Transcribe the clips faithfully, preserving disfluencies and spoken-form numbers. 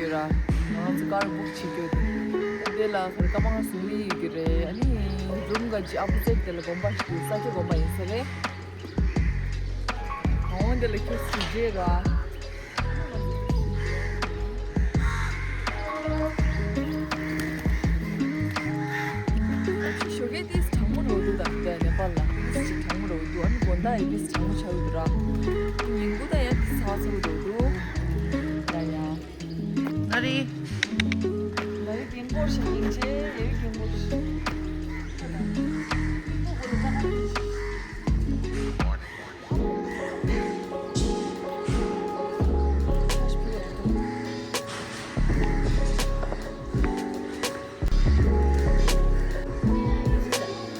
ཡོད་ར། ང་ཚོ་ཀར་བུག་བྱེད་རྒྱུ་དེ། དེ་ལ་ཁར་ཀ་མང་སུ་མི་ཡོད་ཀྱི་རེད། ཨ་ནི་རུམ་ག་ཅི་ཨ་བུ་ཙེག་དེ་ལ་དགོན་པ་ཞིག་འདུག་ས་སྐྱ་དགོན་པ་ཡིན་ས་རེད། གང་འོང་དེ་ལ་ཁྱོད་སུ་རྗེས་ར། ཞོགས་ཀས་ཏིས་གྲང་མོ་རོ་འདུག་ད་ནེ་པཱལ་ལ་ཏིས་གྲང་མོ་རོ་འདུག་ཨ་ནི་དགོང་དག་ཡི་ཏིས་གྲང་མོ་ཆགས་ཡོད་འདུག་ར། ཉིན་གུང་ད་ཡང་ཏིས་ཚ་ཚ་རོ་འདུག་ཡ་ཡ། ང་རི། ང་རི་རྒན་གོག་ཞིག་ཡིན་ཅེ་ཡ་རི་རྒན་གོག་ཞིག་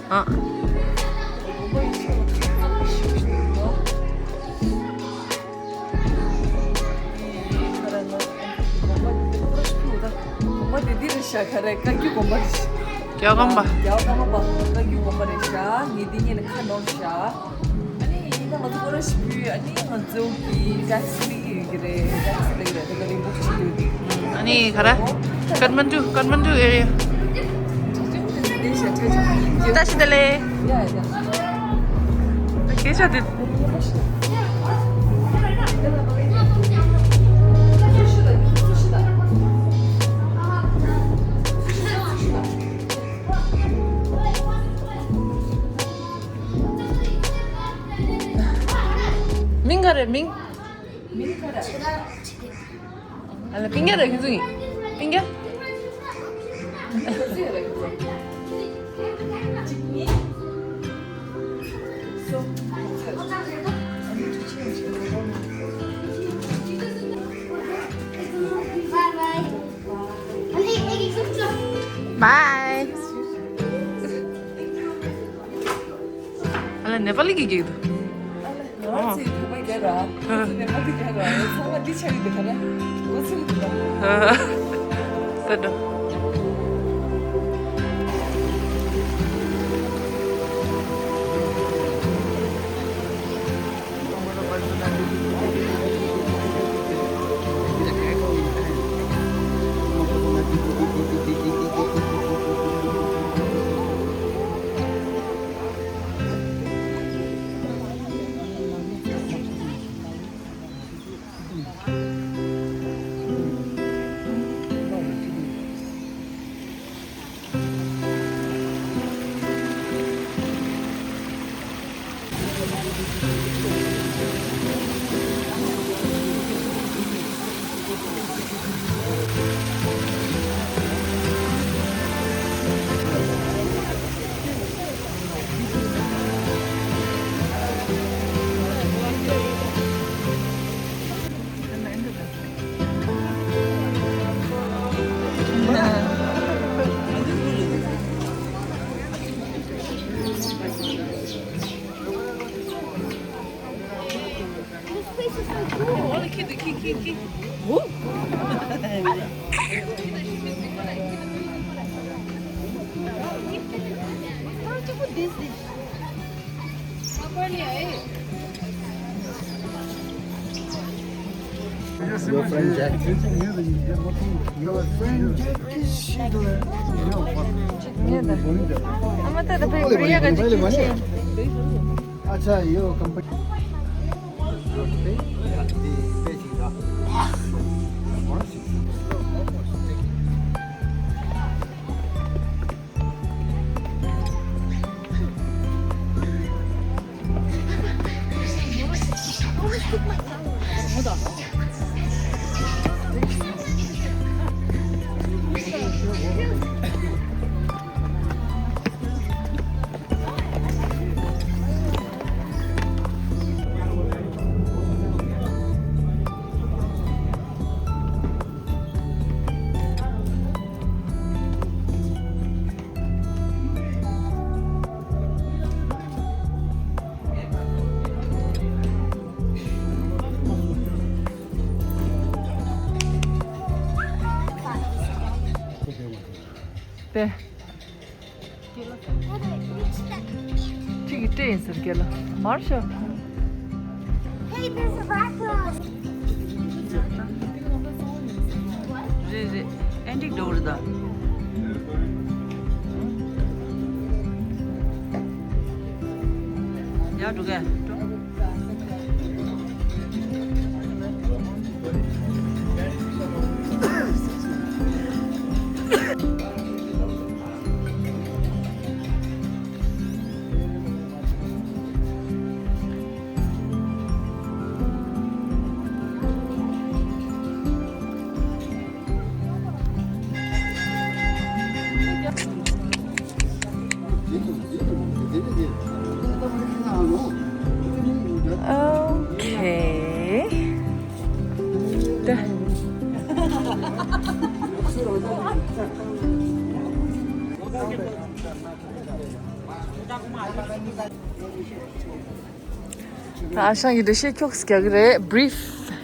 ཨ། དགོན་པ་དེ་འདི་རེད་ཤག་ཁ་རེ་བཀའ་བརྒྱུད་དགོན་པ་རེད་ཤག་རྒྱལ་བ་ཀརྨ་པ། རྒྱལ་བ་ཀརྨ་པ་བཀའ་བརྒྱུད་དགོན་པ་རེད་ཤག་ངས་འདི་ཉིད་ནས་ཁ་ནོར་ཤག་ཨ་ནི་ཡིན་ན་ང་ཚོ་སྐོར་ར་ཞིག་ཕུལ། ཨ་ནི་ང་ཚོ་གི་ཊེག་སི་ལེན་གྱི་ཡོད་ཀྱི་རེད། ཊེག་སི་ལེན་གྱི་རེད། དེ་ག་རིང་པོ་ཞིག་ཡོད་ཀྱི། ཨ་ནི་ག་རེ། ཀཏ་མན་ཌུ། ཀཏ་མན་ཌུ་ཨེ་རི་ཡ། བཀྲ་ཤིས་བདེ་ལེགས། ཡ་ཡ། སྐད་ཆ་དེ། མིང་ག་རེ་མིང་། མིང་ག་རེ། ཨ་ལ་པིང་རྒྱ་ར་ཁྱོད་ཚོ་ཡིན། པིང་རྒྱ། Bye. ཨ་ལ་ནེ་པ་ལི་གི་གེག་འདུག་ང་ཚོའི་བོད་པ་རྒྱ་ར། ཨ། ནེ་པ་ལི་རྒྱ་ར། ཚང་མ་འདི་ཆགས་ཀྱི་འདུག་ག་ར། འགོ་ཚུགས་འདུག་ག་ཨ། ད་འགྲོ། This place is so cool. Where to put this dish? Your friend Jack. Your friend Jack is she the. I'm at the big Korea. अच्छा, यो कंपनी। དེ། ཁྱེད་ཀྱི་སྤྲད་ཡིན་ཟེར་གྱི་ལ། མར་ཤོག Hey, there's a bathroom. What? རེད་རེད། ཨེན་ཊིག་འདྲ་བོ་རེད་ད། ཡར་འགྲོ་གས། Okay. ད་ཨ་ཞང་གི་འགྲེལ་བཤད་ཁྱོགས་རྒྱག་གི་རེད། Brief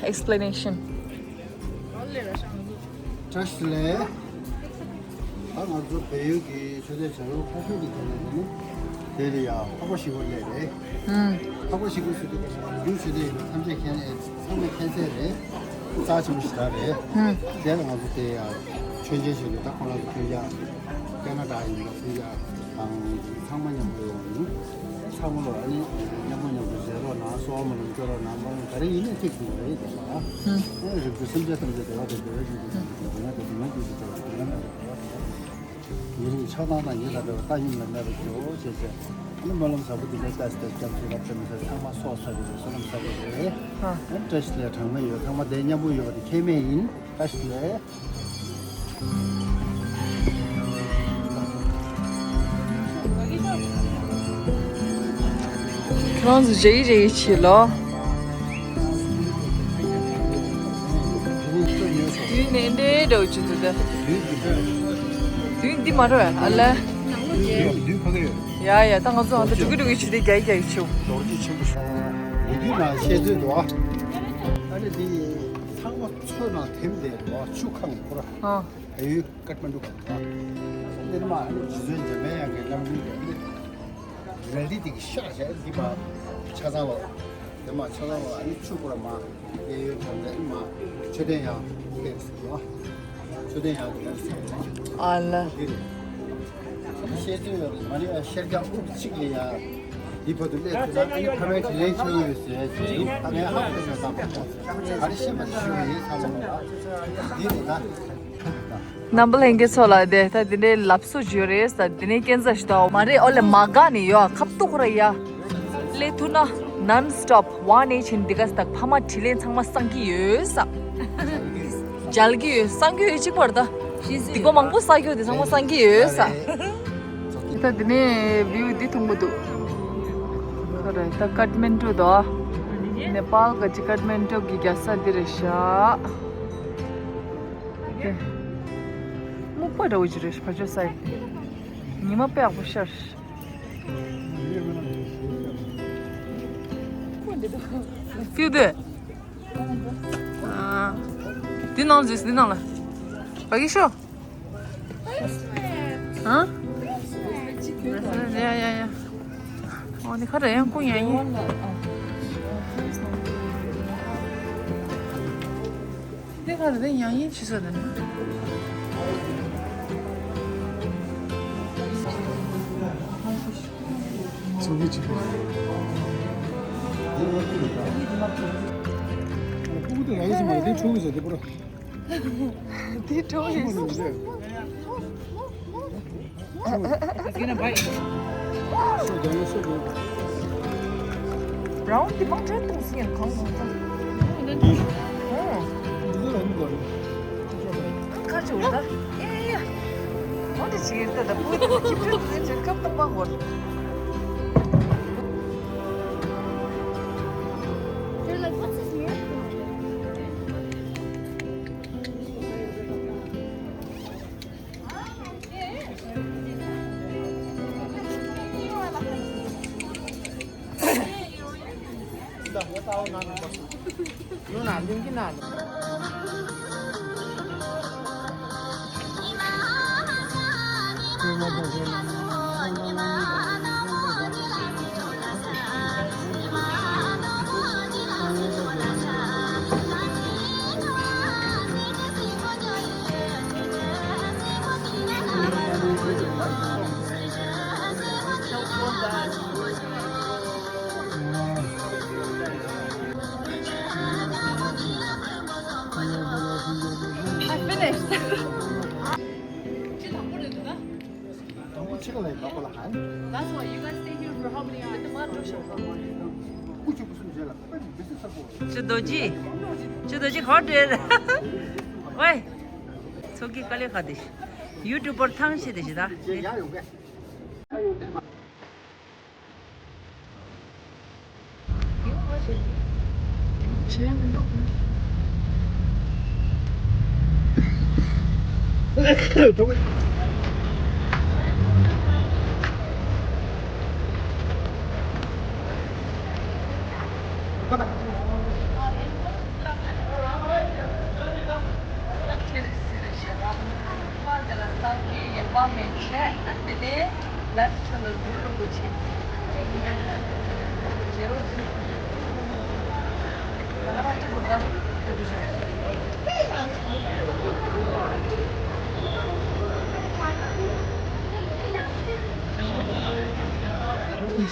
explanation. བཀྲ་ཤིས་བདེ་ལེགས། ད་ང་ཚོ་བལ་ཡུལ་གྱི་མཆོད་རྟེན་བྱ་རུང་ཁ་ཤོར་གྱི་ཐོག་ནས་ནི་དེ་ལ་ཡང་འཕགས་པ་ཞིག་པོ་སླེབས་རེད། ཧུམ། འཕགས་པ་ཞིག་པོ་ཟེར་དུས་ཀ་ཞིག་ལ་ཡུལ་མཆོད་རྟེན་ཡོད་པ་ཐམས་ཅད་མཁྱེན་ཚང་མས་མཁྱེན་གསལ་རེད། རྩ་ཆེན་པོ་ཞིག་རང་རེད། ཧུམ། དེ་ལ་ང་ཚོ་དེ་ཡང་མཆོད་མཇལ་བྱས་ཏེ། ད་ཁོ་རང་ཚོ་མཐུན་རྐྱང་ཁེ་ན་ཌ་ཡིན་པ་མཐུན་རྐྱང་དང་ཚང་མ་མཉམ་པོ་ཡོང་ནི། ཚང་མ་ལོ་ཨ་ནི་མཉམ་པོ་མཉམ་པོ་མཇལ་རོགས་གནང་། གསོལ་བ་སྨོན་ལམ་སྐྱོར་རོགས་གནང་། སྨོན་ལམ་ག་རེ་ཡིན་ནའི་ཐུགས་ཀྱི་རེད་དེ་ལ། ཧུམ། ཨ་ནི་རིགས་དྲུག་སེམས་ཅན་ཐམས་ཅད་བདེ་བ་དང་བདེ་བའི་རྒྱུ་དེ་ཚོ་དང་སྡུག་བསྔལ་ཀུན་གྱི་སྒྲ་དང་སྡུག་བསྔལ་མེད་པའི་བདེ་བ་དང་། ཉེ་རིང་ཆགས་སྡང་དང་ཉེ་དང་འབྲེལ་བའི་རྟག་གཉིས་ལ་གནས་པར་གྱུར་ཅིག་ཅེས་བྱས། ཨ་ནི་སྨོན་ལམ་ཟབ་པོ་འདི་འདྲའི་བཏབ་སྟེ། སྐྱབས་སུ་བདག་སེམས་ནས་ཚང་མ་སྲོག་བསགས་ཀྱི་རེད། བསོད་ནམས་བསགས་ཀྱི་རེད། ཨ། ཨ་ནི་བཀྲ་ཤིས་བདེ་ལེགས། གྲངས་མེད་ཡོད། ཚང་མ་བདེ་མཉམ་པོ་ཡོད་པ་དེ་ཁེངས་མེད་ཡིན། བཀྲ་ཤིས་བདེ་ལེགས། ཁྱེད་རང་ཚོ་རེ་རེ་བྱེད་ལོ། དུས་ནས་འདྲེ་འདྲ་བོ་བྱེད་འདུག་ད། དུས་འདི་མ་རེད་ཨ་ལ། ཡ་ཡ། ད་ང་ཚོ་ཨ་ད་འགྲོ་གི་འགྲོ་གི་བྱེད་དེ་རྒྱག་རྒྱག་བྱེད། ལོ་རྒྱུས་ཆེན་པོ་ཞིག་ལོ་རྒྱུས་ནང་བཤད་ཚོད་འདུག་ཨ། ཨ་ནི་འདི་ཚང་མ་མཚོ་ནང་ཐིམ་བསྡད་འདུག་ཨ། ཆུ་ཁང་ཁོ་ར། ཨ། བལ་ཡུལ་ཀཏ་མན་ཌུ་ག་འདུག་ཨ། འདིར་མ་ཨ་ནི་རྗེ་བཙུན་འཇམ་པའི་དབྱངས་ཀྱི་བླ་སྤྲུལ་གྱི་ཨ་ནི་རལ་གྲི་དེ་གི་ཤག་བྱས། འདི་མ་ཆ་ཚང་བ། དེ་མ་ཆ་ཚང་བ། ཨ་ནི་ཆུ་ཁོ་ར་མ་གཡས་གཡོན་དང་དེ་མ་མཆོད་རྟེན་ཡང་སླེབས་སོང་། མཆོད་རྟེན་ཡང་སླེབས་སོང་། ཨ་ལ། འདི་རེད། ཨ་ནི་བཤད་ཚོད་ཡོད་རེད། མ་ནི་ཡང་ཤར་རྒྱག་དབུགས་གཅིག་ལས་ཡང་འདི་བར་དུ་སླེབས་ཐུབ་ན། ཨ་ནི་ཕ་མའི་དྲིན་ལན་འཇལ་ཡོད་ཟེར་ཟེར། ཨ་ནི་ཧ་གོ་མེད་ཙང་ག་རེ་བཤད་པ་ཞུ་གི་ཡིན་ཚང་མ་ལ། འདི་རེད་ད། རྣམ་པ་ལྷན་རྒྱས་ཚོ་ལ་དེ་ད་དེ་འདྲའི་ལབ་གསོ་བྱོས་རེད་ས། དེ་ནས་སྐྱེན་ཚ་ཞིག་ཏོ་མ་རེད། ཨོ་ལེ་མ་དགའ་ནི་ཡོད་ཨ། ཁབ་ཏུ་ཁོ་ར་ཡ་ལས་ཐུ་ན་ནན་སི་ཊོབ་ཝན་ཨེ་ཆིན་འདི་ག་སྟག་ཕ་མ་དྲིན་ལན་ཚང་མ་བསང་གི་ཡོད་ས། འཇལ་གི་ཡོད། བསང་གི་ཡོད་གཅིག་པར་ད། སྡིག་པ་མང་པོ་བསགས་ཡོད་དེ་ཚང་མ་བསང་གི་ཡོད་ས། ད་དེ་ནས་བིའུ་འདི་མཐོང་གི་འདུག་ཁོ་ར་ད་ཀཏ་མན་ཌུ་དོ། ནེ་པཱལ་ག་ཅི་ཀཏ་མན་ཌུ་གི་རྒྱལ་ས་འདི་རེད་ཤག་སྨུག་པ་འདྲ་བོ་ཅིག་རེད། ཕར་ཕྱོགས་སའིཌ། ཉི་མ་དཔེ་ཡག་པོ་ཤར། ཀིའུ་ཏི། ཨ། འདི་ནང་ལ་འཛུལ། འདི་ནང་ལ། བ་གི་ཤོ། ཨ། ཡ་ཡ་ཡ། ཨོ་ནི་ཁ་ར་ཡང་ཀུ་ཡ་ཡིན། དེ་ག་རེ་དེ་ཡང་ཡིན་ཆི་ས་དེ་ནི། ཚོགས་ཀྱི་ཆེད་དུ། ཕྲུ་གུ་དེ་ཡང་ཡིན་ཟེར་མ་རེད། དེ་ཕྲུ་གུ་ཟེར་དེ་པུ་ར། དེ་ཕྲུ་གུ་ཡིན་ཟེར། It's gonna bite you. སོ་དང་སོ་དང་། རའུན་དེ་མང་དྲགས་གཏོང་སྲིད་ཡང་གང་གང་ལྟར། འདི། འོ། འདི་ཚོ་རང་གི་ཁ་ཆེ་བ་ད། ཨེ་ཡ། འོ་དེ་ཅིག་ཡིན་ད། ད་པོ་དེ་ཁྱིམ་ཚང་དེ་ཚོའི་ཁབ་ཏུ་མ་གོ། They're like, what's this miracle? I finished. དང་པོ་ཕྱི་ལ་ལ་ཡིན་པ་ཁོ་ལ་ཧན། That's why you guys stay here for how many hours? སྐུ་གཅིག་པུ་སུམ་བརྒྱད་ལ་ཁ་པར་མི་སྲིད་ས་པོ། ཅི་རྡོ་རྗེ། ཅི་རྡོ་རྗེ་ག་བར་འགྲོ་ཡ་རེད། ཝེ། ཚོགས་ཀྱི་དཀའ་ལས་ཁག་དེ། ཡུ་ཊུབ་པར་ཐང་ཆད་དེ་ཞེ་ད། ཡ་ཡོང་གི།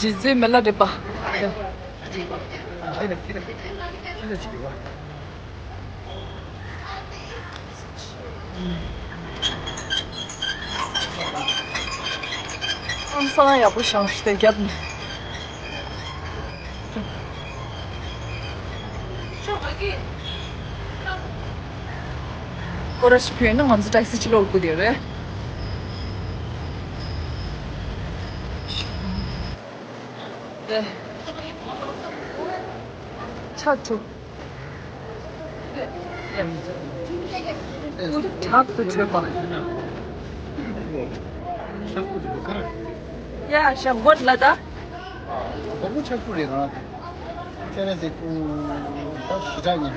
རྗེ་བཙུན་མི་ལ་རས་པ། ཨང་སང་ཡག་པོ་བཞེངས་ཤིག་དེ་རྒྱབ་ནས། སྐོར་ར་ཞིག་ཕུལ་ན་ང་ཚོ་ཊེག་སི་ཅིག་ལོག་དགོས་དེ་རེད། དེ། ཆ་དྲུག་དྲག་ཏུ་བྲོས་པ། ཡ་ཞབས་འགོད་ལ་ད། སྒོར་མོ་ཆག་ཀུ་རེད་རང་། ཁྱེད་རང་ཚེ་ཀུ་ད་ཞི་དྲག་ཉིན་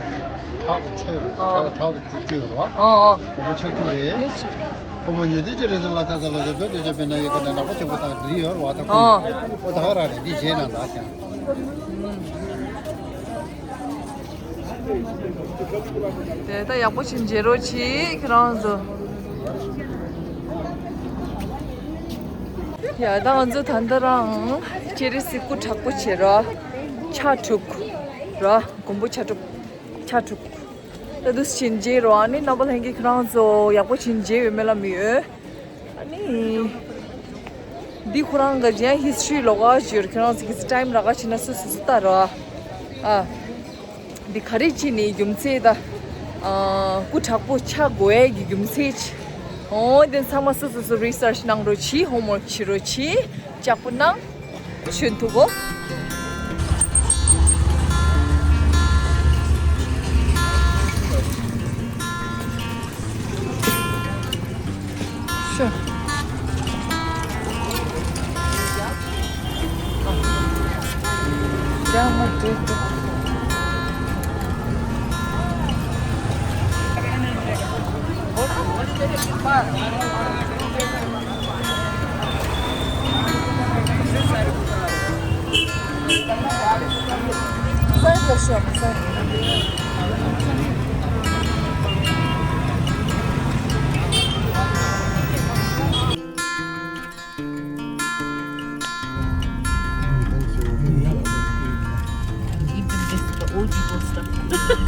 བྲག་གི་ཆོས་རུ་བྲག་བྲག་གི་དུས་དུས་རུ་བ། ཨོ་ཨོ། སྒོར་མོ་ཆག་ཀུ་རེད། སྒོར་མོ་ཉོས་དུས་ཀྱི་རེ་ཟུང་ལ་ད་ད་ལ་ཟེར་བོད་དུ་ཆ་པའི་ན་ཡོད་ཀྱི་ན་ནག་པོ་ཆེན་པོ་དང་འདི་ཡོད་རུ་བ་ད་ཀུ། ཨོ། ཨོ་ད་ག་རང་རེད་འདི་བྱས་ན་ད་ཀྱང་། དེ་ད་ཡག་པོ་ཞིག་མཇལ་རོགས་གྱིས་ཁྱེད་རང་ཚོ། ཡ་ད་ང་ཚོ་ད་ལྟ་རང་ཅེ་རི་སི་སྐུ་དྲག་པོ་བྱེད་ར། ཆ་དྲུག་ར། མགོན་པོ་ཆ་དྲུག་ཆ་དྲུག་ད་དུས་ཕྱིན་རྗེས་རོ། ཨ་ནི་རྣམ་པ་ལྷན་རྒྱས་ཁྱེད་རང་ཚོ་ཡག་པོ་ཕྱིན་རྗེས་ཡོད་མེད་ལ་མི་ཡོད། ཨ་ནི། འདི་ཁོ་རང་གི་ཡང་ཧིས་ཊོ་རི་ལོགས་ཀ་བརྗོད་ཁྱེད་རང་ཚོ་གི་ཊའིམ་རག་ག་ཕྱིན་ན་སོ་སོ་སོ་ལྟ་རོ། ཨ། འདི་ག་རེ་བྱས་ནས་རྒྱུ་མཚན་ད། ཨ། སྐུ་དྲག་པོ་ཆགས་དགོས་ཡས་ཀྱི་རྒྱུ་མཚན་ཅི། འོ་དེ་ཚང་མ་སོ་སོ་སོ་རི་སར་ཆི་གནང་རོགས་གྱིས། ཧོམ་ཝོརྐ་བྱེད་རོགས་གྱིས། ལྕགས་པོ་གནང་། ཆོན་ཐུབ་བོ། Sure. Even this, the old people stuff.